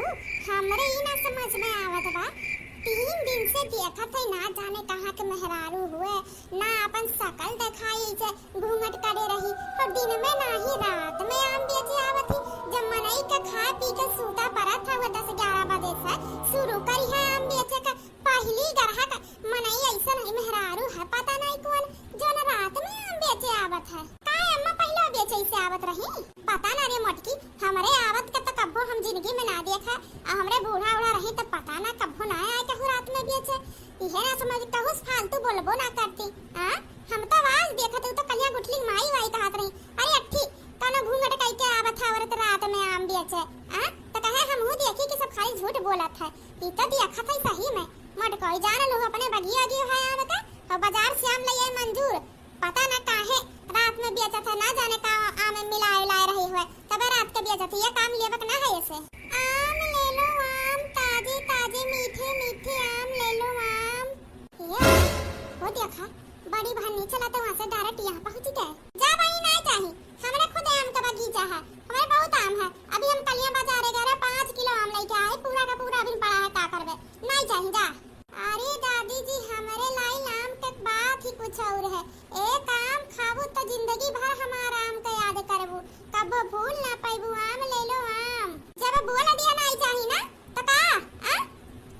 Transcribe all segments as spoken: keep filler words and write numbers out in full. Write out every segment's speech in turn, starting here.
हमरे ई ना समझ में आवत बा, तीन दिन से देखत है, ना जाने कहाँ के मेहरारू हुए, ना अपन शकल देखाई, ऐसे घूंघट करे रही, और दिन में नाही, रात में आम बेचे आवत ही। जब मनई के खा पी के सूता परत है, वो दस ग्यारह बजे से शुरू करी है आम बेचे के। पहली ग्राहक मनई ऐसन है, मेहरारू है, पता नहीं कौन, जौन रात में आम बेचे आवत है। काहे अम्मा, पहले बेचे से आवत रही? पता ना रे मोटकी, हमरे आवत के तो कब्बो हम जिंदगी में ना देखा, आ हमरे बूढ़ा उढ़ा रही तो पता ना कब्बो ना आए कहू रात में बेचे। इहे ना समझ कहू से फालतू बोलबो ना करती। आ, हम तो आवाज देखत हूँ तो कलिया गुठली माई वाई कहत रही, "अरे अट्ठी, कौनो घूंघट कई के आवत है औरत रात में आम बेचे।" आ, तो कहे हमहू देखी कि सब खाली झूठ बोलत है। ई तो देखत है सही में, मोटकोई जान लो अपने बगिया अगियो है आम के, और बाजार से आम ले आई मंजूर। पता ना काहे रात में बेचत है, ना जाने का आम में मिलाए उलाए रही हुए, तबे रात के बेचत है। ये काम लेबक ना है ऐसे। आम ले लो आम, ताजे ताजे मीठे मीठे आम ले लो आम। ये, वो देखा, बड़ी बहन नहीं चला तो वहाँ से direct यहाँ पहुँच गए। जा बहिनी, नहीं चाही, हमरे खुद आम का बगीचा है, हमरे बहुत आम है। अभी हम कलिया बाजारे गए रहे, पाँच किलो आम लेके आए, पूरा का पूरा अभी पड़ा है, का करबे, नहीं चाही, जा। अरे दादी जी, हमरे लाइल आम के बात ही कुछ और है। एक आम खाबू तो जिंदगी भर हमार आम के याद करबू, कबो भूल ना पैबू। आम ले लो आम। जब बोल दिया नहीं चाही ना, तो का? आ?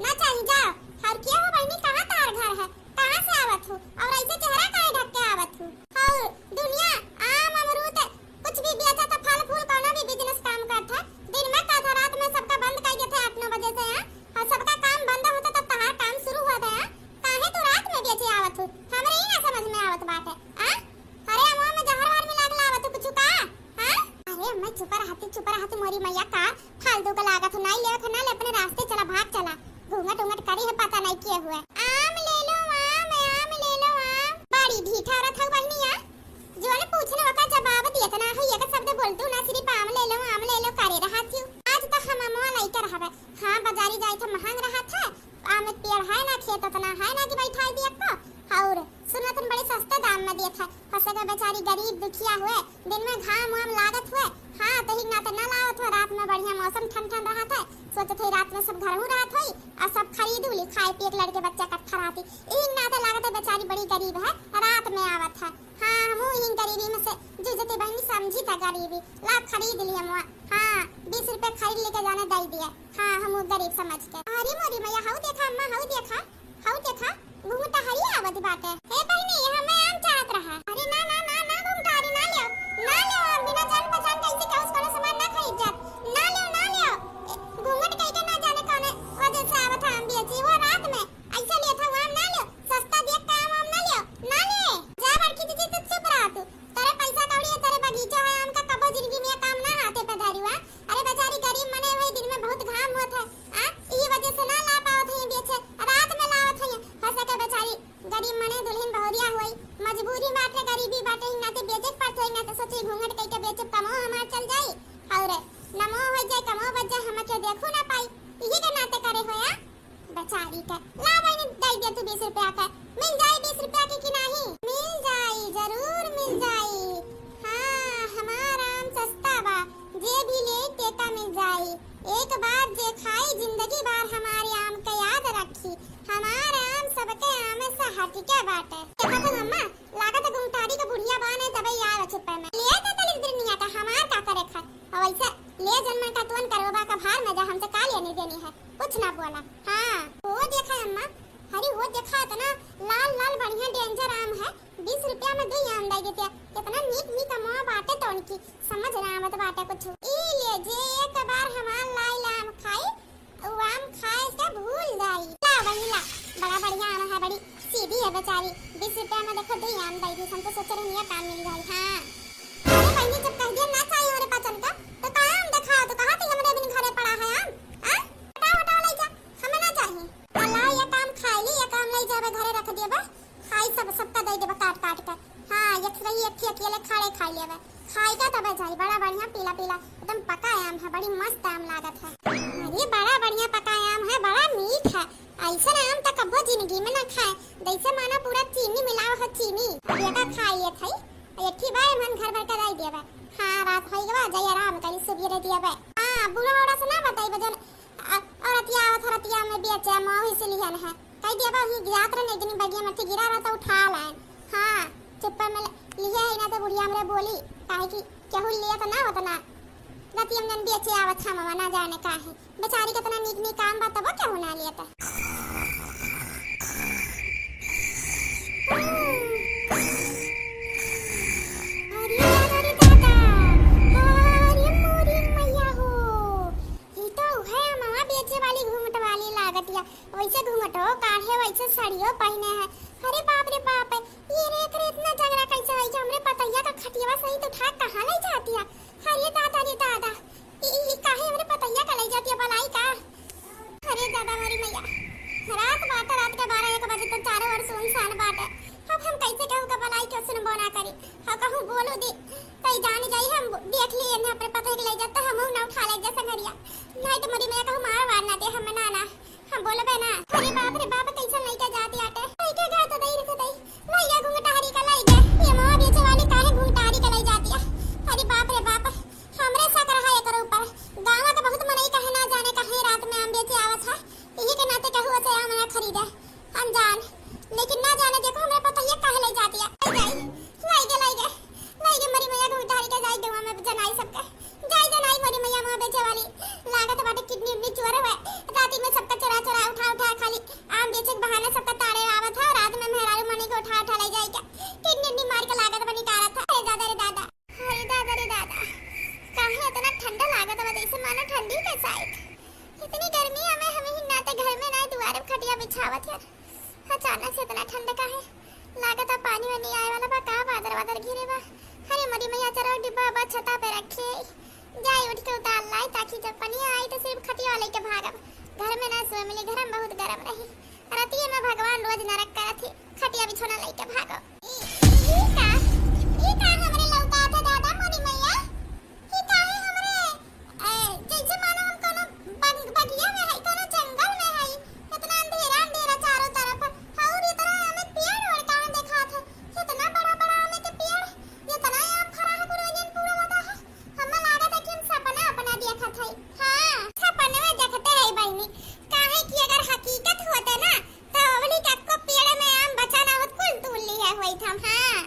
ना चाही, जाओ। और के हो बहिनी, कहाँ तार घर है? कहाँ से आवत हूँ? और ऐसे चेहरा काहे ढक के आवत हूँ? और दुनिया आम अमरूद कुछ भी बेचत है, फल फूल, कौनो भी business काम करत है, दिन में करत है, रात में सबका बंद कर देत है आठ नौ बजे से, हाँ? और सबका काम बंद होता तब तहार काम शुरू होत है, हाँ? काहे तू रात में बेचे आवत हूँ? हमरे ही ना समझ में आवत बाटे, हाँ? अरे अमवा में जहर वहर मिला के लावत हूँ कुछ का, हाँ? अरे अम्मा चुप रहती, चुप रहती मोरी मैया, का फालतू का लागत हो, नाई लेवे के ना ले, अपने रास्ते चला, भाग चला। घूंघट उंघट करी है, पता नहीं किए हुए। आम ले लो आम, आम ले लो आम। बड़ी ढीठ औरत हो बहिनी, आ? जो ने पूछने ओका जवाब दिए तो ना है, ये का शब्द बोल तू ना, सिर्फ आम ले लो, आम ले लो करे रहा थी। आज तो हम अमवा लइके रहबे। हाँ, बाजारी जाए तो महंग रहा था, आम के पेड़ है ना, खेत उतना है ना कि बैठाई दिया को। और सुनत हन बड़े सस्ते दाम में देत है। फंसे के बेचारी गरीब दुखिया हुए, दिन में घाम वाम लागत हुए, हाँ, तो ही नाते ना लावत हुए। रात में बढ़िया मौसम ठंड ठंड रहत है, सोचत है रात में सब घरहू रहत होई और सब खरीद उली खाए पिए के, लड़के बच्चा इकट्ठा रहती। यही नाते लागत है बेचारी बड़ी गरीब है, रात में आवत है। हाँ, हमहू यही गरीबी में से जूझते बहिनी, समझी था गरीबी, ला खरीद लिए मुआ। हाँ, बीस रुपए खरीद लेके जाने दे दिए। हाँ, हमहू गरीब समझ के। अरे मोरी मैया, हऊ देखा अम्मा, हऊ देखा। हऊ देखा, घूंघटहरी आवत बाटे। हे बहिनी, हमें आम चाहत रहा। अरे ना, ना, ना, ना, घूंघटहरी ना लियो, ना लियो, हम बिना जान पहचान कैसे केहू से कोनो सामान ना खरीद जात। ना लियो, ना लियो। ए, घूंघट कइके ना जाने कौने वजह से आवत है आम बेची। वो रात में ऐसे लियो था, वो आम ना लियो, सस्ता देख के आम, आम ना लियो, ना ले। जा बड़की दीदी, तू चुप रहा तू। तेरे पैसा कौड़ी है, तेरे बगीचा है आम का, कबो जिंदगी में ये काम ना हाथे पे धरी हुआ। अरे बेचारी गरीब मने हुए, दिन में बहुत घाम होत है, आ, यही वजह से ना ला पावत है बेचे, रात में लावत है। हो सके बेचारी गरीब मने दुल्हन बहुरिया हुई, मजबूरी बाटे, गरीबी बाटे, ही नाते बेचे के पड़त है, ही नाते सोची घूंघट कइके बेचे, कमो हमार चल जाई और नमो हो जाए, कमो बच जाए, हमके देखो ना पाई, यही के नाते करे होया। बेचारी के। ला बहिनी, दे दे तू बीस रुपया के। मिल जाई बीस रुपया के कि नाही? मिल जाई, जरूर मिल जाई। हाँ, हमार आम सस्ता बा, जे भी ले तेका मिल जाई। एक बार जे खाई, जिंदगी भर हमारे आम के याद रखी। हमार आम सबके आम से हटिके बाटे। देखा तो अम्मा, लागत है घुंघटारी के बुढ़िया बाने तबे आवे छुपे में। ले दे तली दुनिया का, हमार का करे खा। और वैसे ले जन मन का तुअन करो बा का भार में जा, हमसे का लेने देनी है, कुछ ना बोला। हाँ, वो देखा अम्मा, अरे वो देखा इतना लाल लाल बढ़िया danger आम है, बीस रुपया में दुई आम दे देते, कितना नीक नीक अमवा बाटे तो उनकी समझ ना आवत बाटे कुछ। ई ले जे एक बार हमार लाइल आम खाई, उ आम खाए से भूल जाई। ला बहिनी ला, बड़ा बढ़िया आम है, बड़ी सीधी है बेचारी, बीस रुपया में देखो दुई आम दे दी, हम तो सोच रही है काम मिल जाई। हाँ। अरे बहिनी, जब कह दिया ना चाहिए रे पाचन का, तो का आम दिखाओ, तो कहा थी हमरे बिन घरे पड़ा है आम, आ? हटाओ, हटाओ, ले जा, हमें ना चाहिए। अल्लाह, ये काम खाई ली, ये काम ले जावे घरे रख दिए बा, खाई सब, सबका दे देबा काट काट के। हाँ, एक रही, एक ठे अकेले खड़े खाई लेबे, खाई का तबे जाई। बड़ा बढ़िया पीला पीला, एकदम पका आम है, बड़ी मस्त आम लागत है। अरे, बड़ा बढ़िया पका आम है, बड़ा मीठ है। ऐसन आम तो कब्बो जिंदगी में ना खाए, जैसे मानो पूरा चीनी मिलाओ हो, चीनी। अब ये का खाई लेत है, एक ही बार मन घर भर के दे देबे। हाँ, रात होई गवा, जाई आराम करी, सुबह दे देबे। हाँ, बूढ़ा बूढ़ा से ना बताई, बजन चाहे मौही से लिहन है, कह दिया बा, ही जात रहन एक जनी बगिया में, गिरा रहा तो उठा लायन। हाँ, चुप्पा में लिहे है ना तो बुढ़िया हमरे बोली, काहे कि केहू लिया तो ना होत ना। रतिया में जन बेचे आवत हम, ना जाने काहे। बेचारी केतना नीक नीक काम बा, तबो केहू ना लिया तो। अरे दादा रे दादा, अरे मोरी मैया हो, ई तो उहे अमवा बेचे वाली घूंघट वाली लागतिया। वैसे घूंघटो काढ़े, वैसे साड़ियो पहिने है। अरे बाप रे बाप, ये रे, एकरे इतना जंगरा कैसे होई कि हमरे पतैया का खटियावा सहित उठा कहाँ ले जातिया? अरे दादा रे दादा, ई, ई काहे हमरे पतैया का ले जातिया, बलाई का? अरे दादा मोरी मैया, रात बाटे, रात के बारह एक बजे तो चारों ओर सुनसान बाटे। अब हम कैसे केहू का बलाई के सुनबो ना करी, हम कहूँ बोलू दी, तई जान जाई हम देख लिए इन्हें अपने पतैया के ले जाते, हमहू ना उठा ले जा संगरिया, नहीं तो मोरी मैया कहूँ मार वार ना दे हम, ना ना। हम बोलबे ना। अरे बाप रे बाप, कैसन लइका जाति आटे। लइका गा तो दई रे दई। लइका घुंघटारी का लइका। ये माँ बेचे वाली काहे घुंघटारी का लई जातिया? अरे बाप रे बाप, हमरे शक रहा एकर ऊपर। गाँव के बहुत मनई कहे ना जाने काहे रात में आम बेचे आवत है। यही के नाते केहू से आम ना खरीदे। अनजान। लेकिन ना जाने देखो हमरे पतैया काहे लई जातिया। लई जाई। लई गे, लई गे। लई गे मोरी मैया घुंघटारी के जाई गवा में जनाई सबके। जाई जनाई मोरी मैया माँ बेचे वाली। लागत बाटे किडनी उडनी चोर हुए। राती में सबका चोरा चोरा उठा उठा खाली आम बेचे के बहाने सबका ताड़े आवत है। रात में मेहरारू मनी के उठा उठा ले जाई के किडनी उडनी मार के लागत बा निकारत है। अरे दादा रे दादा। अरे दादा रे दादा। काहे इतना ठंडा लागत बा जैसे मानो ठंडी के साइत। इतनी गर्मी हमें, हमें ही ना ते घर में ना दुआरे पे खटिया बिछावत यार। अचानक से इतना ठंड काहे? लागत है पानी वानी आए वाला बा का, बादर वादर घिरे बा। अरे मोरी मैया, चलो डिब्बा बा छता पे रखे, जाई उठ के उतार लाई, ताकि जब पनिया आई तो सिर्फ खटिया लेके भागब। घर में ना सोए मिली, घर में बहुत गरम रही। रतिये में भगवान रोज नरक करत ही, खटिया बिछौना लेके भागो। ई, ई का? ई का हमरे लौकात है दादा मोरी मैया? ई काहे हमरे, ए, जैसे मानो हम कोनो बग-, बगिया में हई, कोनो जंगल में हई। इतना अंधेरा, अंधेरा चारों तरफ। और इतना हमें पेड़ ओड़ कहाँ देखात है? इतना बड़ा, बड़ा आमे के पेड़, इतना आम फरा है, पूरा जन पूरा लदा है। हमें लागत है कि हम सपना अपना देखत हई। हाँ, सपनवे देखते हई बहिनी। काहे कि अगर हकीकत होते ना, तो अबली के एको पेड़ में आम बचा ना होत, कुल तूल लिहे होइत हम। हाँ।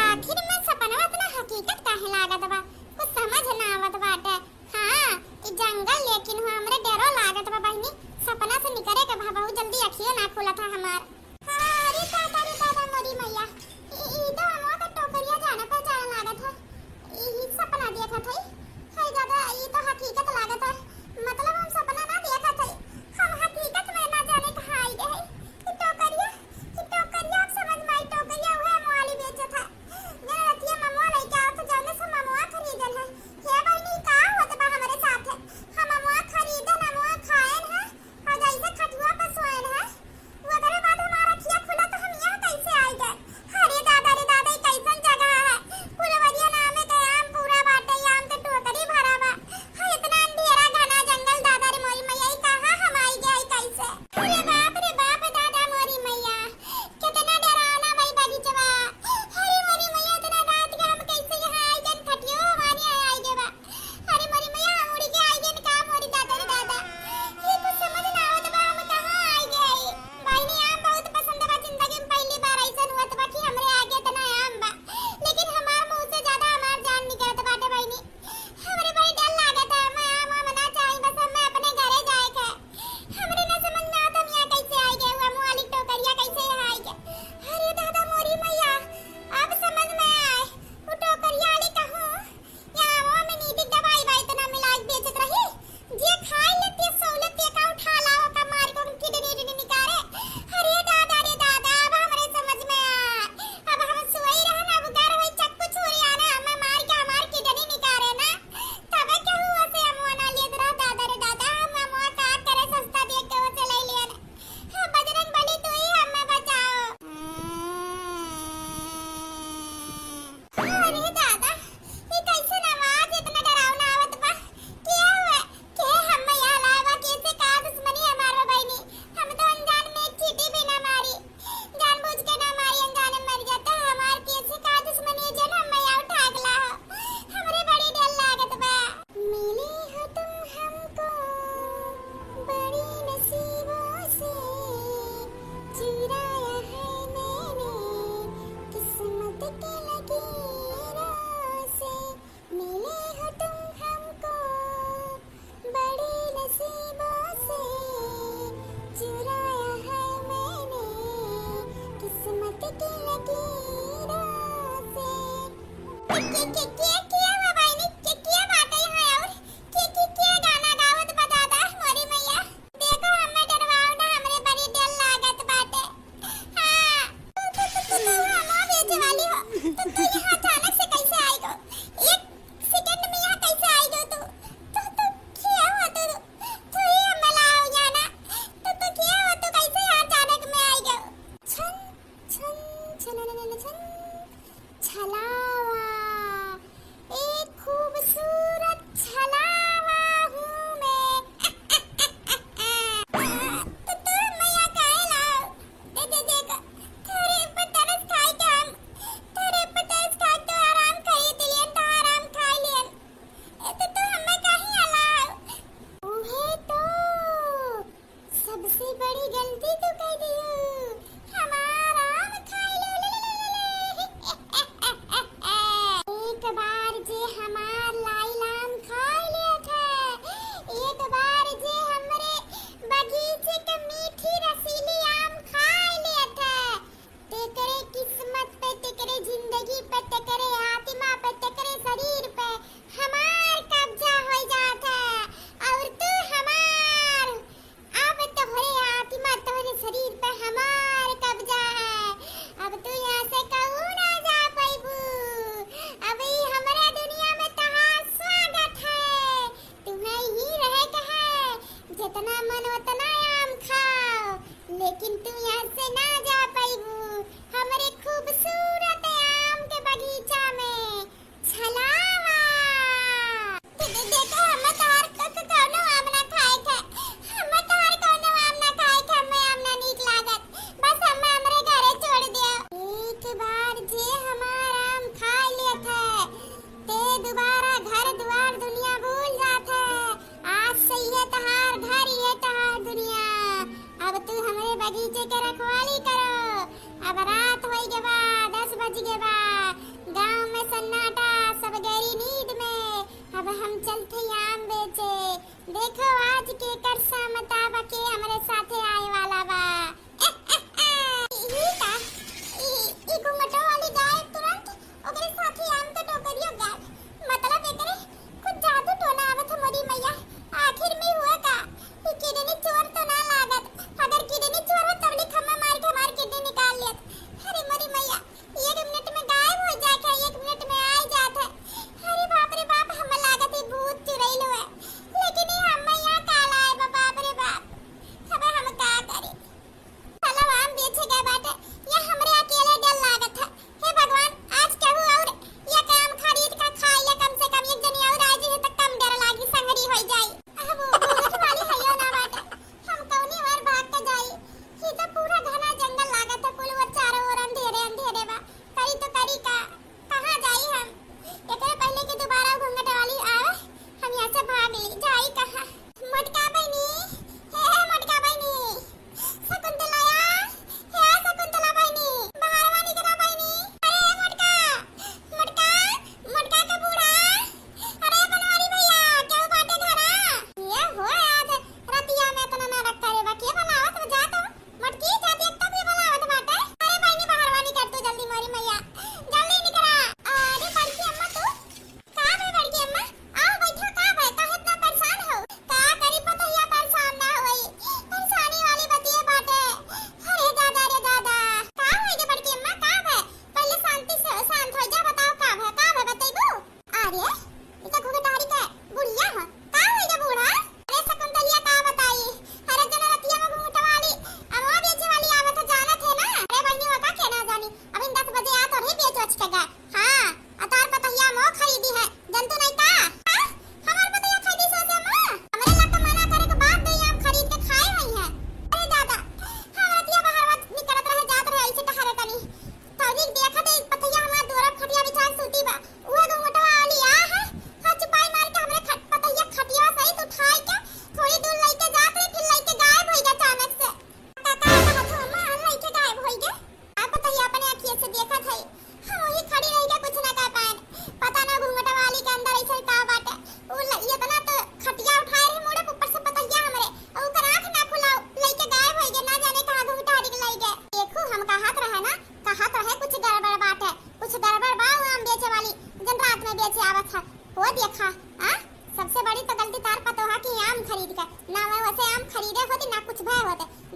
आखिर में सपनवा इतना हकीकत काहे लागत बा, कुछ समझ ना आवत बाटे। हाँ, ई जंगल लेकिन हो हमरे डरो लागत बा बहिनी, सपना से निकरे के बा, बहुत जल्दी अखियो ना खुलत है हमार। हाँ, अरे दादा रे दादा मोरी मैया, ई, ई तो अमवा के टोकरिया जाने पहचाने लागत है, ई सपना देखत है। हाय दादा, ई तो हकीकत लागत है, मतलब हम सपना ना देखत है, हम हकीकत में ना जाने कहाँ आई गए है। ई टोकरिया, ई टोकरिया, अब समझ में आई, टोकरिया उहे अमवा वाली बेचत है। जन रतिया ममवा लइके आवत, जौने से ममवा खरीदन है। हे बहिनी, का होत बा हमरे साथे? हम ममवा खरीदन, ममवा खाएन है, और जैसे खटुआ पर सोएन है, ओकरे बाद हम के, के, के, के बा बहिनी? के, के बाटे यहाँ और? के, के, के गाना गावत बा दादा? मोरी मैया, देखो, हमें डरवाओ ना, हमरे बड़ी डर लागत बाटे। हाँ। तू, तू, तू, तू, तू हमार बेचे वाली हो। तू, तू यहाँ अचानक से कैसे आई गो? एक सेकंड में यहाँ कैसे आई गो तू? तू, तू क्या हो तू? तू ही हमें लाओ जाना। तू, तू क्या हो? तू कैसे यहाँ अचानक में आई गो? छन, छन, छन, छन, छन। छलावा, एक खूबसूरत छलावा हूँ मैं। तो तू मैया काहे लाओ? दे, दे, दे, दे। तोरे ऊपर तरस खाए के हम, तोरे ऊपर तरस खाए तो आराम करी दियन, तो आराम खाए लियन। ए, तो तू हमें काहे लाओ? उहे तो। सबसे बड़ी गलती तू कइ दिहू, हमार आम खाइ लिहू। ले, ले, ले, ले, ले। एक बार जे हमार लाइल आम खाइ लेत है, एक बार जे हमरे बगीचे के मीठी रसीली आम खाइ लेत है, तेकरे किस्मत पे, तेकरे जिंदगी पे, तेकरे आत्मा पे, तेकरे शरीर पे हमार कब्जा होइ जात है। और तू हमार, अब तोहरे आत्मा, तोहरे शरीर पे हमार कब्जा है। अब तू यहाँ से कहूँ ना जा पइबू। अब ई हमरा दुनिया में तहार स्वागत है। तुम्हें यहीं रहे के है, जितना मन उतना आम खाओ, लेकिन तू यहाँ से ना जा पइबू। हमरे खूबसूरत आम के बगीचा में छलावा। दे, दे, देखो, हमें तोहार क-, क-, कौनो आम ना खाए के। हमें तोहार कौनो आम ना खाए के, हमें आम ना नीक लागत। बस हमें हमरे घरे छोड़ दियो। एक बार जे हमार आम खाइ लेत है, ते दोबारा घर दुआर दुनिया भूल जात है। आज से ये तोहार घर, ये तोहार दुनिया। अब तू हमरे बगीचे के रखवाली करो। अब रात होइ गे बा, दस बज गे बा। गाँव में सन्नाटा, सब गइरी नींद में। अब हम चलत ही आम बेचे। देखो आज केकर सामता बा, के हमरे साथे आए वाला बा। ई का? ई, ई घुंघटो वाली गाय तुरंत ओकरे साथी आम के टोकरियो गायब। मतलब एकरे कुछ जादू टोना आवत है मोरी मैया। आखिर में हुआ का? ई किडनी चोर तो ना लागत। अगर किडनी चोर हो तब लिख हम्मा मार के हमार किडनी निकाल लेत। अरे मोरी मैया, एक मिनट में गायब हो जात है, एक मिनट में आइ जात है। अरे बाप रे बाप, हमें लागत है भूत चुड़ैल हुए। लेकिन ये हमें यहाँ काला है बा-, बाप रे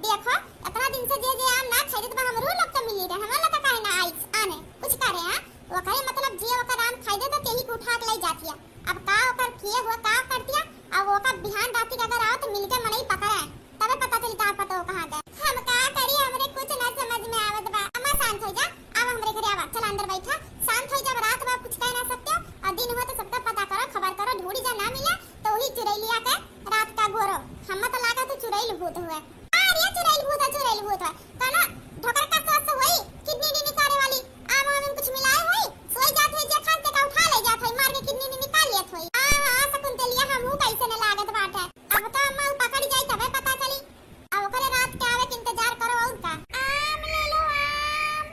देखो, इतना दिन से जे जे आम ना खरीदत बा, हमरो लोग के मिली रहे, हमरो लोग के काहे ना आई आने, कुछ करे, हाँ? ओकरे मतलब जे ओकर आम खरीदे तो केही के उठा के ले जातिया। अब का ओकर किए हुआ का करतिया, अब ओकर बिहान राती के अगर आओ तो मिलके मनई पकड़े, तबे पता चली तार पतो कहाँ गए। हम का करी, हमरे कुछ ना समझ में आवत बा। अम्मा शांत हो जा, अब हमरे घरे आवा, चल अंदर बैठा, शांत हो जा, अब रात बा कुछ कह ना सकते हो, और दिन हुआ तो सबका पता करो, खबर करो, ढूंढी जा ना मिले तो वही चुरैलिया के रात का घोरो। हम तो लागा तू चुरैल भूत हुए। अरे चुरैल भूत है, चुरैल भूत है, कौनो ढोकर का सास होई, किडनी उडनी निकाले वाली, आम वाम में कुछ मिलाए होई, सोई जात होई, जे खान ते का उठा ले जात होई, मार के किडनी उडनी निकाल लेत होई। हाँ, हाँ, शकुंतलिया, हमहू कैसे न लागत बाटे। अब तो अम्मा उ पकड़ जाई तबे पता चली। अब ओकरे रात के आवे के इंतजार करो और का। आम ले लो आम,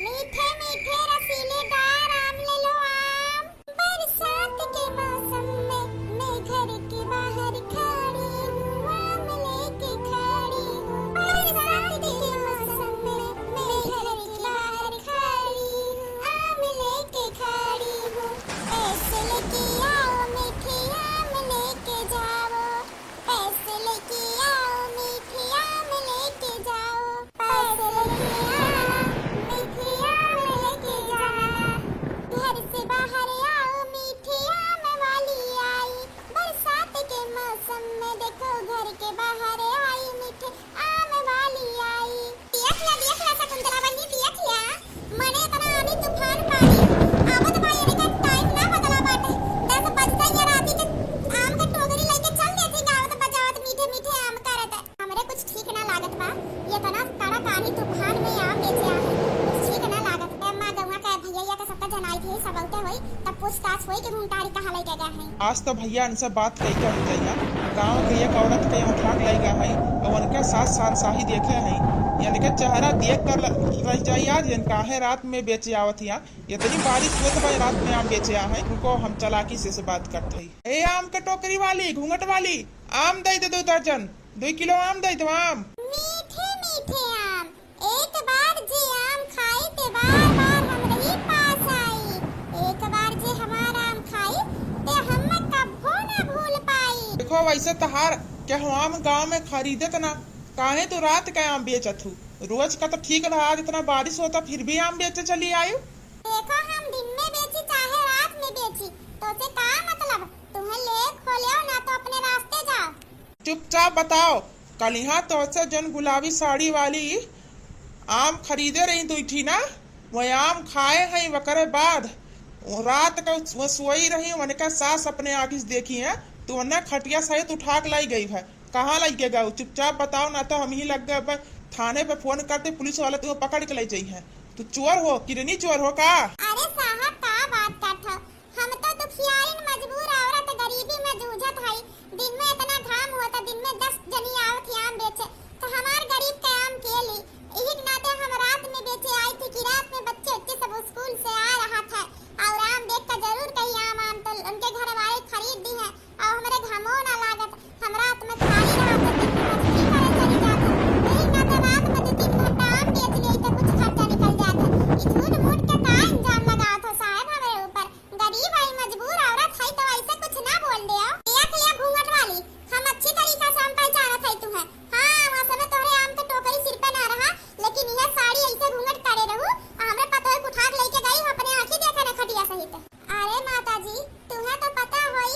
मीठे मीठे रसीलेदार आम ले लो आम। बरसात के मौसम में मैं घर के बाहर खड़ी हूँ, आम लेके खड़ी हूँ। बरसात के मौसम में मैं घर के बाहर खड़ी हूँ, आम लेके खड़ी हूँ। पैसे लेके आओ मीठे आम लेके जाओ, पैसे लेके आओ मीठे आम लेके जाओ, पैसे लेके आओ मीठे आम लेके जाओ। घर से बाहर आओ मीठे आम वाली आई, बरसात के मौसम में देखो घर के बाहर आई मीठे आम वाली आई। देख ला, देख ला शकुंतला बहिनी, देख ला, मने इतना आंधी तूफान पानी आवत बा, एने का टाइम ना बदला बाटे। दस बजता या राती के आम के टोकरी लेके चल देती गावत बजावत मीठे मीठे आम करत। हमरे कुछ ठीक ना लागत बा, ये तना कड़क आंधी तूफान में आम बेचे आ है, कुछ ठीक ना लागत। अम्मा गौवा का भैया का सबका जनाई थी, सब औते होई, तब पूछताछ होई कि घुंटारी कहाँ लेके गए हैं। आज तो भैया इनसे बात कई के हम गइला, गाँव के एक औरत के उठा के ले गए हैं और उनके साथ सानसाही देखे हैं, यानी कि चेहरा देख कर ल-, रह जाई आज, इनका है रात में बेचे आवत यहाँ, इतनी बारिश होत बा रात में आम बेचे आ हैं, उनको हम चालाकी से, से बात करते हैं। ए आम के टोकरी वाली, घूंघट वाली, आम दे दे दो दर्जन। दुई किलो आम दे दो, आम। मीठे मीठे आम, एक बार जे आम खाई ते बार बार हमरे ही पास आई। एक बार जे हमार आम खाई ते हम कभो ना भूल पाई। देखो वैसे तहार केहू आम गाँव में खरीदत ना, काहे तू रात के आम बेचत हूँ? रोज का तो ठीक रहा, आज इतना बारिश होता फिर भी आम बेचे चली आयु। देखो हम दिन में बेची चाहे रात में बेची, तोसे का मतलब? तुम्हें ले खोले हो ना तो अपने रास्ते जाओ। चुपचाप बताओ, कलिहा तोहसे जौन गुलाबी साड़ी वाली आम खरीदे रही दुई ठी ना, वह आम खाए हैं, वकरे बाद वो रात का वो सोई रही, वनका सास अपने आँखी से देखी है, तो वन्ना खटिया सहित उठा के लाई गई है। कहाँ लाई के गऊ? चुपचाप बताओ, ना तो हम ही लग गए बा थाने पे फोन करते, पुलिस वाले तुम्हें पकड़ के ले जाई है। तू चोर हो, किडनी चोर हो का? अरे साहब, का बात करत हो? हम तो दुखियारिन मजबूर औरत गरीबी में जूझत हई। दिन में इतना घाम होता, दिन में दस जनी आवत ही आम बेचे, तो हमार गरीब के आम के ली? इही के नाते हम रात में बेचे आई थी कि रात में बच्चे उच्चे सब स्कूल से आ रहा था और आम देख कर जरूर कही आम, आम तो उनके घर वाले खरीद दी है और हमरे घामो ना लागत। हम रात में खाली रहत, दिन में मजदूरी करे चली जात है। इही के नाते रात में दो तीन घंटा आम बेच लेई तो कुछ खर्चा निकल जात है। ई झूठ मूठ के का इल्जाम लगावत हो साहब हमरे ऊपर? गरीब आई, मजबूर औरत है, तो ऐसे कुछ ना बोल दे। देख लिया घूंघट वाली, हम अच्छी तरीका से हम पहचानत है तुम्हें। हाँ, वहाँ समय तोहरे आम के टोकरी सिर पे ना रहा, लेकिन यह साड़ी ऐसे घूंघट करे रहू, आ हमरे पतोह के उठा के लेके गई, अपने आँखी देखे न खटिया सहित। अरे माता जी, तुम्हें तो पता होई,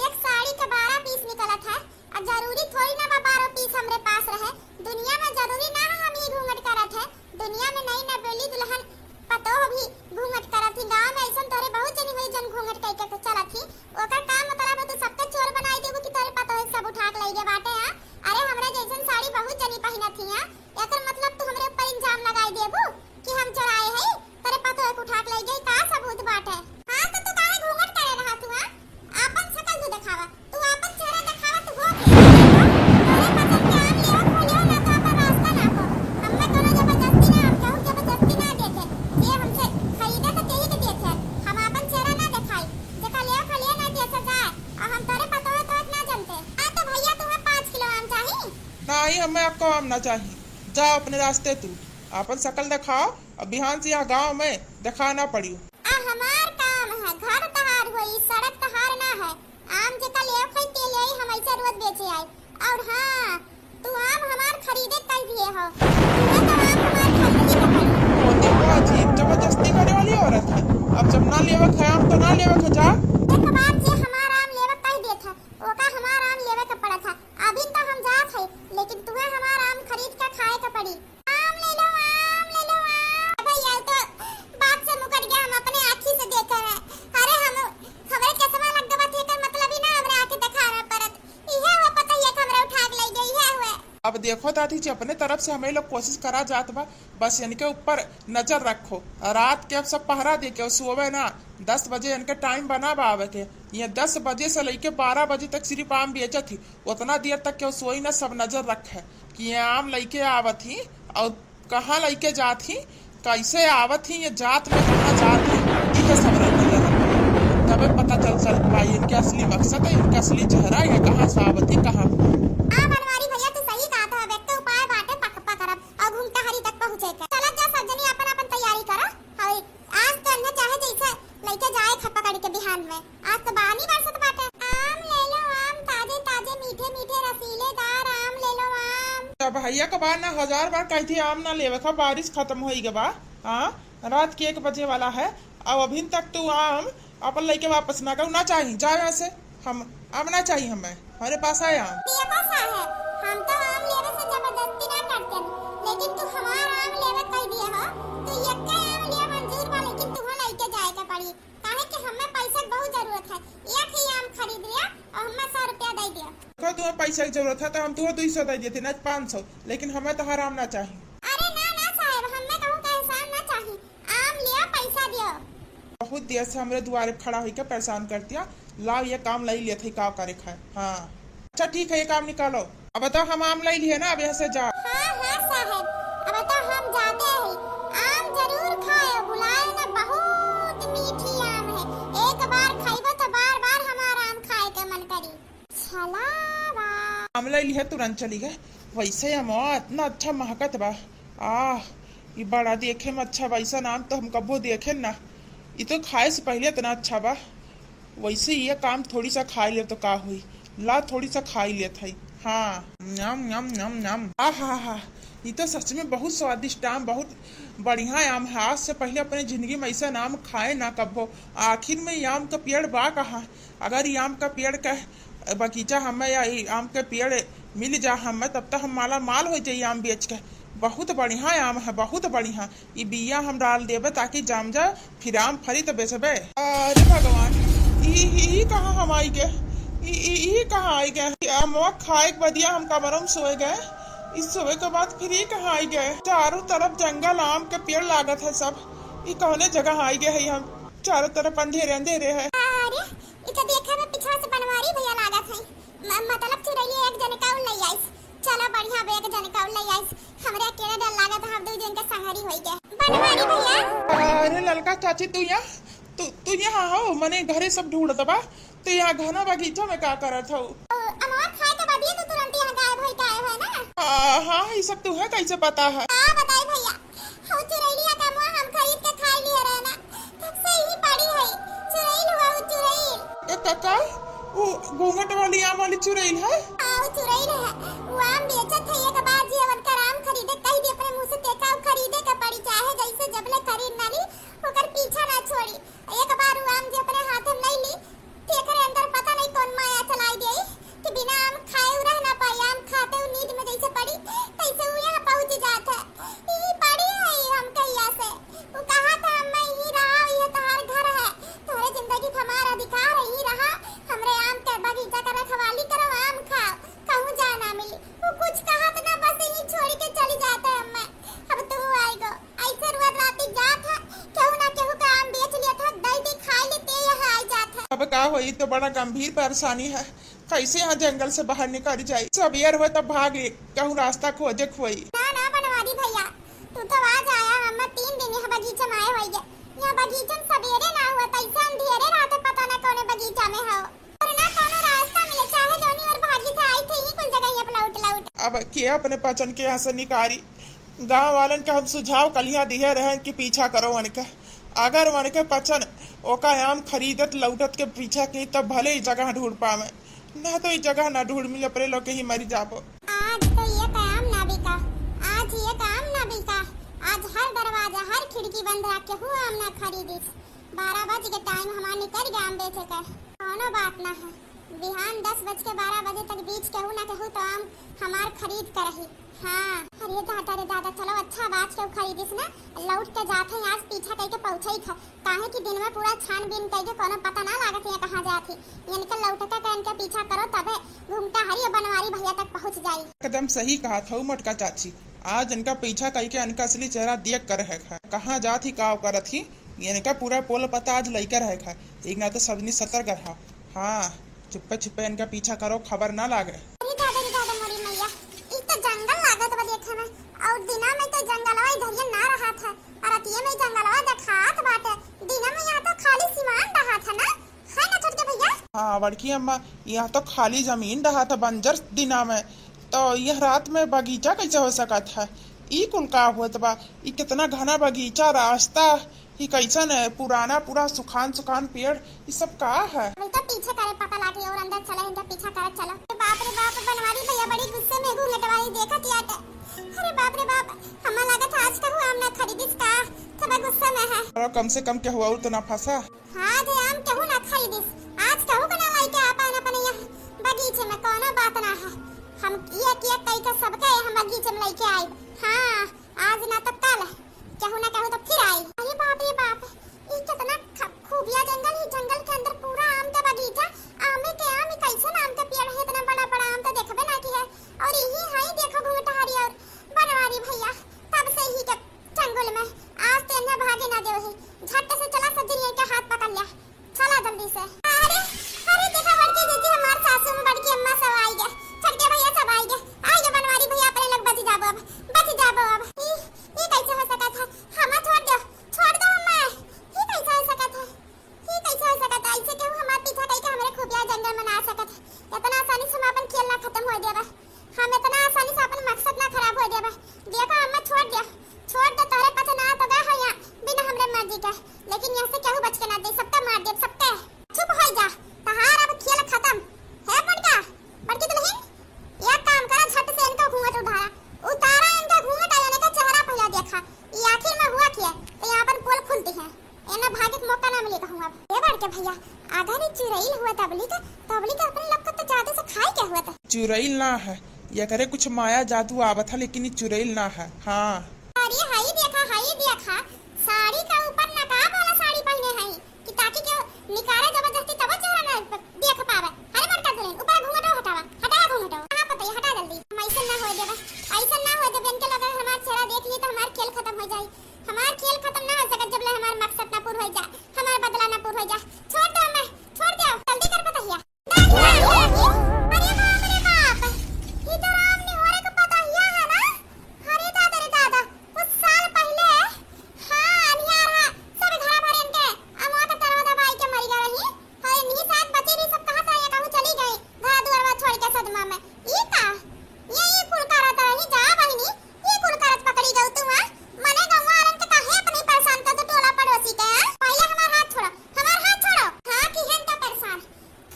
एक साड़ी के बारह पीस निकलत है, आ जरूरी थोड़ी ना बा बारह पीस हमरे पास रहे। दुनिया में जरूरी ना है हम ही घूंघट करत है, दुनिया में नई नवेली दुल्हन पतोह भी घूंघट करत ही। गाँव में ऐसन तोरे बहुत जनी होई जन घूंघट कई के चलत ही। ओकर का मतलब है तू सबके चोर बनाई देबू कि तोरे पतोह सब उठा के लई गे बाटे, हाँ? अरे हमरा जैसन साड़ी बहुत जनी पहिनत ही, हाँ? एकर मतलब तू हमरे ऊपर इल्जाम लगाई देबू कि हम चोराए हई, तोरे पतोह के उठा के लई गई, का सबूत बाटे? हाँ, तो तू काहे घूंघट करे रहा तू, हाँ? आपन शकल तू देखावा, तू आपन चेहरा देखावा, तू हो के? तोरे पसंद के आम लेवा खो लेवा, ना तो आपन रास्ता नापो। हमें कोनो जबरदस्ती ना, हम केहू जबरदस्ती ना देखे। जे हमसे खरीदे तो केही के देखे, हम आपन चेहरा ना देखाई। जेका लेवा खो लेवा ना देखे जाए, और हम तोरे पतोह तो ना जनते। आ तो भैया तुम्हें पाँच किलो आम चाही? नहीं, हमें आपको आम ना चाही, जाओ अपने रास्ते तू। आपन शकल देखाओ, अब बिहान से यहाँ गाँव में देखा ना पड़ियो। आ हमार काम है, घर तहार होई, सड़क तहार ना है। आम जेका लेव खाई के ले आई, हम ऐसे रोज बेचे आई। और हाँ, तू आम हमार खरीदे कहीं लेकिन तुहे हमार आम खरीद के खाए के पड़ी। आम ले लो, आम ले लो, आम। भैया, तो बात से मुकर गया, हम अपने आँखी से देखे हैं। अरे, हम, हमरे चश्मा लग गवा थे, एकर मतलब ही ना हमरे आँखें देखावे पड़त। इहे हुआ पता ही है कि हमरे उठा के ले गई है हुए। अब देखो दादी जी, अपने तरफ से हमें लोग कोशिश करा जात बा, बस इनके ऊपर नजर रखो। रात के अब सब पहरा दे के सोवे ना, दस बजे इनके टाइम बना बा आवे के। ये दस बजे से लेके बारह बजे तक सिर्फ आम बेचत ही, उतना देर तक केहू सोई ना, सब नजर रखे कि ये आम लइके आवत ही और कहाँ लइके जात ही, कैसे आवत ही, ये जात में कहाँ जात ही, इहे सब नजर रखे। तबे पता चल चल पाई इनके असली मकसद है, इनके असली चेहरा, ये कहाँ से आवत ही, कहाँ। हाँ बनवारी भैया, तू सही कहत है, अब एक तो उपाय बाटे पक पकड़ब और घुंघटाहरी तक पहुँचे के। चलत जा सब जनी अपन अपन तैयारी करा, और आज तो इन्हें चाहे जैसे लइके जाए खा पकड़ के बिहान में। आज तो बानी बरसत बाटे। आम ले लो आम, ताजे ताजे मीठे मीठे रसीलेदार आम ले लो आम। तो भैया के बार ना हजार बार कही थी आम ना लेवे का, बारिश खत्म होई गवा। हाँ, रात के एक बजे वाला है, अब अभी तक तू आम अपन लइके वापस ना गऊ। ना चाही, जा यहाँ से। हम आम ना चाही हमें, हमारे पास आए आम। देखो साहेब, हम तो आम लेवे से जबरदस्ती ना करते, लेकिन तू हमार आम लेवे कह दिया हो, तो यक्के आम लिया मंजूर बा, लेकिन तुहो लइके जाए के पड़ी। काहे कि हमें पैसा के बहुत जरूरत है, एक ही आम खरीद लिया और हमें सौ रुपया दे दिया। देखो, तुम्हें पैसा की जरूरत है तो हम तुम्हें दो सौ दे देते, ना पाँच सौ, लेकिन हमें तो हर आम ना चाहिए। अरे ना ना साहेब, हमें कहूँ का एहसान ना चाहिए, आम लिया, पैसा दियो। बहुत देर से हमरे दुआरे खड़ा होइके परेशान कर दिया। लाओ, ये काम लई लेत है, का करे खाए। हाँ, अच्छा ठीक है, ये काम निकालो। अब तो हम आम लई लिए ना, अब यहाँ से जा। हाँ हाँ साहेब, अब तो हम जाते हैं। आम जरूर खाए, भुलाए ना, बहुत मीठी आम है। एक बार खाइबो तो बार बार हमारा आम खाए के मन करी। छलावा। आम लई लिए, तुरंत चली गए। वैसे अमवा इतना अच्छा महकत बा। आह, ई बड़ा देखे में अच्छा बा, ऐसा आम तो हम कबो देखे ना। ई तो खाए से पहले इतना अच्छा बा। वैसे ये काम थोड़ी सा खाई ले तो का होई, ला थोड़ी सा खाई लेत हई। हाँ, नम, नम, नम, नम। आहा हा, ई तो सच में बहुत स्वादिष्ट आम, बहुत बढ़िया आम है। आज से पहले अपने जिंदगी में ऐसा आम खाए ना कबो। आखिर में ई आम का पेड़ बा कहाँ? अगर ई आम का पेड़ का बगीचा हमें या ई आम के पेड़ मिल जा हमें, तब तो हम माला माल हो जाई आम बेच के। बहुत बढ़िया आम है, बहुत बढ़िया। ई बिया हम डाल देबे ताकि जाम जाए, फिर आम फरी तो बेचबे। अरे भगवान, ई, ई, ई कहाँ हम आई गए? ई, ई, ई कहाँ आई गए? ई अमवा खाए के बदिया हम कमरों में सोए गए। ई सोए के बाद फिर ई कहाँ आई गए? चारों तरफ जंगल, आम के पेड़ लागत है सब। ई कौने जगह आई गए है हम? चारों तरफ अंधेरे अंधेरे है। अरे, ई तो देखे में पीछा से बनवारी भैया लागत है। म-, मतलब चुरैली एक जने का उल लई आइस। चलो बढ़िया बे, एक जने का उल लई आइस। हमरे अकेले डर लागत है, हम दू जन के संगरी होई गए। बनवारी भैया। अरे ललका चाची, तू यहाँ, तू, तू यहाँ हो, मने घरे सब ढूंढत बा, तू यहाँ घना बगीचा में का करत हो? ओ, अमवा खाए के बाद ये तू तुरंत यहाँ गायब होई के आए हो ना? आ, हाँ, ये सब तू है कैसे पता है? का बताई भैया, हऊ चुरैलिया का मुआ हम खरीद के खाई लिए रहे ना, तब से ही पड़ी है। चुरैल हुआ वो चुरैल। ए काका, वो घूंघट वाली आम वाली चुरैल है? हाँ, वो चुरैल है। वो आम बेचत है, एक बार जे उनकर आम खरीदे कह दे, अपने मुँह से तेका वो खरीदे के पड़ी, चाहे जैसे जबले खरीद ना ली, ओकर पीछा ना छोड़ी। एक बार वो आम जे अपने हाथ में नहीं ली, तेकरे अंदर पता नहीं कौन माया चलाई गई कि बिना आम खाए उ रह ना पाई। आम खाते उ नींद में जैसे पड़ी, तैसे उ यहाँ पहुँच जात है। ई पड़ी है हम कहिया से। उ कहा था, "मैं यहीं रहा, ये तोहार घर है, तोहरे जिंदगी का हमार अधिकार है, यहीं रहा, हमरे आम के बगीचा का रखवाली करो, आम खाओ, कहूँ जाए ना मिली।" उ कुछ कहत ना, बस यहीं छोड़ के चली जात है हमें। अब तू आई गो। ऐसे रोज राती जात है, केहू ना केहू का आम बेच लेत है, दई दे खाए लेते यहाँ आ जात है। अब का होई, तो बड़ा गंभीर परेशानी है, कैसे यहाँ जंगल से बाहर निकल जाई? सबेर हो तब भाग ले, कहूँ रास्ता खोजे खोई। ना, ना बनवारी भैया, तू तो आज आया, हम तीन दिन यहाँ बगीचा में आए होइगे। यहाँ बगीचा में सबेरे ना हुआ, तैसे अंधेरे रात है, पता ना कौने बगीचा में हो। और ना कौनो रास्ता मिले, चाहे जोनी और भागी से आई थे, ही कुल जगह ये लौट लौट। अब के अपने पचन के यहाँ से निकारी? गाँव वालन के हम सुझाव कलिया दिहे रहन कि पीछा करो वनके। अगर वनके पचन ओका आम खरीदत लौटत के पीछा की, तब भले ही जगह ढूंढ पावे, ना तो ई जगह ना ढूंढ मिले, अपने लोग के ही मरी जाबो। आज तो ये आम ना बिका, आज ये आम ना बिका, आज हर दरवाजा, हर खिड़की बंद रख के हूँ आम ना खरीदिस। बारह बज के टाइम हमार निकल गया आम बेचे के। कौनो बात ना है, बिहान दस बज के बारह बजे तक बीच केहू ना केहू तो आम हमार खरीद करही। हाँ। अरे दादा रे दादा, चलो अच्छा बात केहू खरीदिस ना, लौट के जात है, आज पीछा कइके पहुँचई थ, काहे कि दिन में पूरा छानबीन कइके कोनो पता ना लागत है कहाँ जात ही। इनके लौटका के इनके पीछा करो, तबे घुंघटाहरी और बनवारी भैया तक पहुँच जाई। एकदम सही कहत हऊ मोटका चाची, आज इनका पीछा कइके इनका असली चेहरा देख कर है, कहाँ जात ही, का करत ही, इनका पूरा पोल पता आज लइके रहे है। एक ना तो सबनी सतर्क रहा। हाँ, चुप्पे चुप्पे इनका पीछा करो, खबर ना लागे। अरे दादा रे दादा, मोरी मैया, ई तो जंगल लागत बा देखे में, और दिना में तो जंगलवा इधरिया ना रहा था, और रतिये में जंगलवा देखात बाटे। दिना में यहाँ तो खाली सिमान रहा था ना, है ना छोटके भैया? हाँ बड़की अम्मा, यहाँ तो खाली जमीन रहा था, बंजर दिना में, तो यह रात में बगीचा कैसे हो सकत है? ई कुल का होत बा? ई कितना घना बगीचा, रास्ता, ई कैसन है? पुराना पूरा सुखान सुखान पेड़, ई सब का है? वही तो पीछे करे पता लागे और अंदर चले, इनका पीछा करे चलो। अरे बाप रे बाप, बनवारी भैया बड़ी गुस्से में घूंघट वाली देखत ही आटे। अरे बाप रे बाप, हमें लगा था आज का हुआ हमने खरीदिस का, थोड़ा गुस्से में है। चलो कम से कम क्या हुआ, तो ना फंसा। हाँ, आज आम केहू ना खरीदिस, आज केहू के ना लइके आपन अपने यहाँ बगीचे में, कोनो बात ना है। हम किए किए कई के सबके हम बगीचे में लइके आई। हाँ, आज ना तो कल, केहू ना केहू तो फिर आई। अरे बाप रे बाप, ई कितना ख-, खूबिया जंगल, ई जंगल के अंदर पूरा आम के बगीचा, आमे के आम, ई कैसन आम के पेड़ है, इतना बड़ा बड़ा आम तो देखबे ना की है। और यही है, देखो घुंघटाहरी और बनवारी भैया, तब से ही के चंगुल में, आज तो इन्हें भागे ना देवे ही। झट से चला सब जन के हाथ पकड़ लिया, चला जल्दी से। अरे, अरे देखा बड़की दीदी, हमार सासू में बड़की अम्मा सब आई गए, छोटके भैया सब आई गए, आई गए बनवारी भैया, अपने लोग बच जाबो अब, बच जाबो अब। ई, ई कैसे हो सकत है? हमें छोड़ दो, छोड़ दो हमें। ई कैसे हो सकत है? ई कैसे हो सकत है? ऐसे केहू हमार पीछा कइके हमरे खुफिया जंगल में ना आ सकत है। इतना आसानी से हम अपन खेल ना खत्म हो देबा। हम इतना आसानी से अपन मकसद ना खराब हो देबा। देखो अम्मा, छोड़ दे, छोड़ दे, तोहरे पाछे ना तो गए हो यहाँ बिना हमरे मर्जी के, लेकिन यहाँ से केहू बच के ना दे, सबका मार दे, सबका। चुप हो जा, तहार अब खेल खत्म। हे बड़का, बड़की दुल्हन, एक काम करा, झट से इनका घूंघट उठारा, उतारा इनका घूंघट, आ इनका चेहरा पहले देखा, ये आखिर में हुआ क्या? तो यहाँ पर पोल खुलती है, इन्हें भागे के मौका ना मिले कहूँ अब। हे बड़के भैया, अगर ये चुरैल हुआ तबली का, तबली का अपने लोग का तो जादू से खाए क्या हुआ था? चुरैल ना है, ये करे कुछ माया जादू आवत है, लेकिन ये चुरैल ना है। हाँ। अरे हाई देखा, हाई देखा, साड़ी का ऊपर नकाब वाला साड़ी पहने हैं कि ताकि केहू निकारे जबरदस्ती तब चेहरा ना देख पावे। अरे बड़का दुल्हन, ऊपर घूंघटो हटावा, हटावा घूंघटो। कहाँ पता है, हटा जल्दी। हम ऐसे ना होए देबे, ऐसे ना होए देबे। इनके लगे हमार चेहरा देख लिए तो हमार खेल खत्म हो जाई। हमार खेल खत्म ना हो सकत जब ले हमार मकसद ना पूरा हो जा, हमार बदला ना पूरा हो जा। छोड़ दो हमें, छोड़ दो, जल्दी कर पता हिया। अरे बाप रे बाप, ई तो राम निहोरे के पतोहिया है ना? अरे दादा रे दादा, कुछ साल पहिले, हाँ, अनियार हा, सब घर भर इनके अमवा के तरवा दबाई के मर गए रही। हाँ, इन्हीं साथ बची रही, सब कहाँ से आया, कहूँ चली गई, घर दुआरवा छोड़ के सदमा में। ई का? ये, ये कुल करत रही, जा बहिनी, ये कुल करत पकड़ी गऊ तू, हाँ? मने गौवा वालन के काहे अपनी परेशान कर दो, टोला पड़ोसी के, हाँ? पहिले हमार हाथ छोड़ो, हमार हाथ छोड़ो। हाँ, की है इनका परेशान?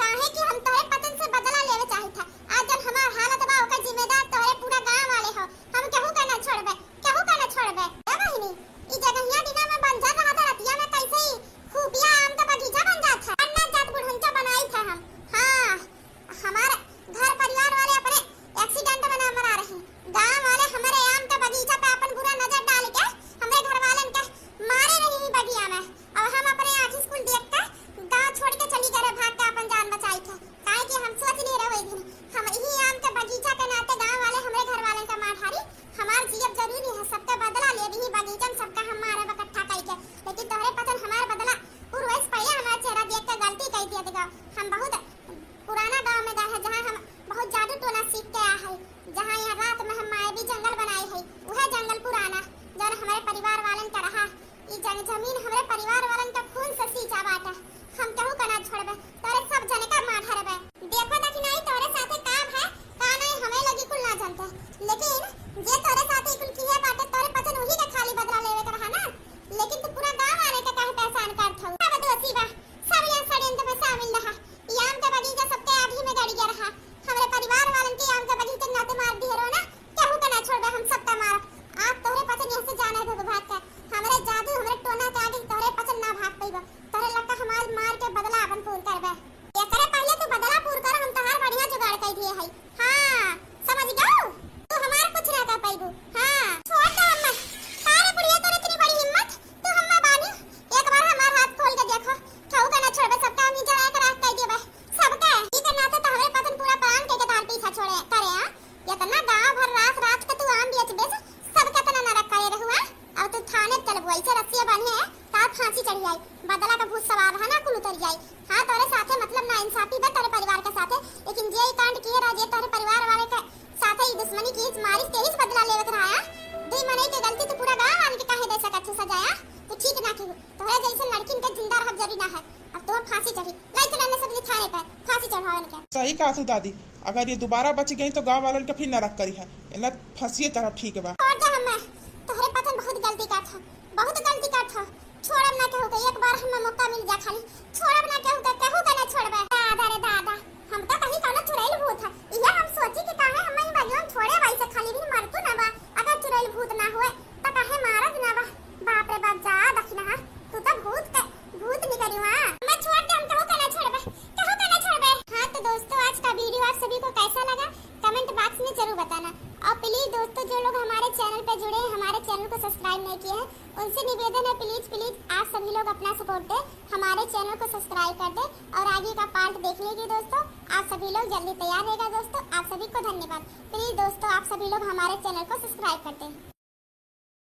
काहे कि हम तोहरे पतन से बदला लेवे चाहित है। आज जब हमार हालत बा, ओकर जिम्मेदार तोहरे पूरा गांव वाले हो। हम केहू का ना छोड़बे, केहू का ना छोड़बे। ए बहिनी, ई जगहिया दिना में बंजर रहा था, रतिया में कैसे ही खुफिया आम का बगीचा बन जात है। अन्ना जात बुढ़ंचा बनाई थे हम। हाँ, हमार घर परिवार वाले अपने accident में ना मरा रही। गांव वाले हमरे आम के बगीचा पे अपन बुरा नजर डाल के हमरे घर वालन के मारे रही ही बगिया में। अब हम अपने आँखी से कुल देख के गांव छोड़ के चली गए रहे, भाग के अपन जान बचाई थे। काहे कि हम सोच लिए रहे वही दिन, हम यही आम के बगीचा के नाते गांव वाले हमरे घर वालन के मार हारी, हमार जियब जरूरी है, सबके बदला ले रही बगीचा में, सबका हम मारे इकट्ठा कई के। लेकिन तोहरे पतन हमार बदला पूर्वेश पहले हमार चेहरा देख के गलती कई दिया। देखो, हम बहुत पुराना गांव में गए हैं, जहाँ हम बहुत जादू टोना सीख के आए हैं, जहाँ यहाँ रात में हम मायावी जंगल बनाए हैं, वह जंगल पुराना जौन हमारे परिवार वालन का रहा। ई जन जमीन हमरे परिवार वालन का खून से सींचा बाटे। हम केहू का ना छोड़बे, तोरे सब जने का मार हरबे। देखो दखिनाई तोरे साथे का है, का नहीं, हमें लगी कुल ना जानते, लेकिन जे तोरे साथे कुल किहे बाटे, तोरे पचन वही का खाली बदला लेवे के रहा ना। लेकिन तू पूरा गांव वाले के काहे परेशान करत हऊ? अब दोषी बा, सब यहाँ षड्यंत्र में शामिल रहा। ई आम के बगीचा सबके आगही में गड़ गया रहा। हमरे परिवार वालन के आम के बगीचा के नाते मार दिए रहो ना, केहू के ना छोड़बे, हम सबका मारब। आज तोहरे पचन यहाँ से जाना है भाग के। हमरे जादू, हमरे टोना के आगे तोहरे पचन ना भाग पइबो। तोहरे लक्का हम आज मार के बदला अपन पूर करबे। एकरे पहले तू बदला पूर कर, कि मारिस तेहिस बदला लेवत रहा। दुई मनई के गलती तो पूरा गाँव वाले के काहे दे सकत हो सजाया? तू ठीक ना की हो। तोहरे जैसे लड़किन के जिंदा रहब जरूरी ना है। अब तोहर फांसी चढ़ी। लाई चला इन्हें सब थाने पर, फांसी चढ़ावे इनके। सही कहा तू दादी, अगर ये दोबारा बच गई तो गाँव वालन के फिर नरक करी है। इन्हें फांसी चढ़ब ठीक बा। और जा हमें, तोहरे पतन बहुत गलती करत हो, बहुत गलती करत हो। छोड़ब ना केहू के, एक बार हमें मौका मिल जा खाली। छोड़ब ना केहू के, केहू के ना छोड़बे। दादा रे दादा, हम तो कहीं कौनो चुड़ैल भूत है। इहे हम सोची कि काहे हमें ई बगिया में छोड़े बाई से खाली भी मरतू ना बा। अगर चुड़ैल भूत ना हुए तो काहे मारत ना बा। बाप रे बाप, जा दखिनहा, तू तो भूत के, भूत निकली हुआ। मैं छोड़ दे, हम केहू के ना छोड़बे, केहू के ना छोड़बे। हाँ तो दोस्तों, आज का वीडियो आप सभी को कैसा लगा, कमेंट बॉक्स में जरूर बताना। और प्लीज दोस्तों, जो लोग हमारे चैनल पे जुड़े हैं, हमारे चैनल को सब्सक्राइब नहीं किए हैं, उनसे निवेदन है, प्लीज प्लीज आप सभी लोग अपना सपोर्ट दें, हमारे चैनल को सब्सक्राइब कर दें। और आगे का पार्ट देखने के लिए दोस्तों, आप सभी लोग जल्दी तैयार रहेगा दोस्तों। आप सभी को धन्यवाद। प्लीज दोस्तों, आप सभी लोग हमारे चैनल को सब्सक्राइब कर दें।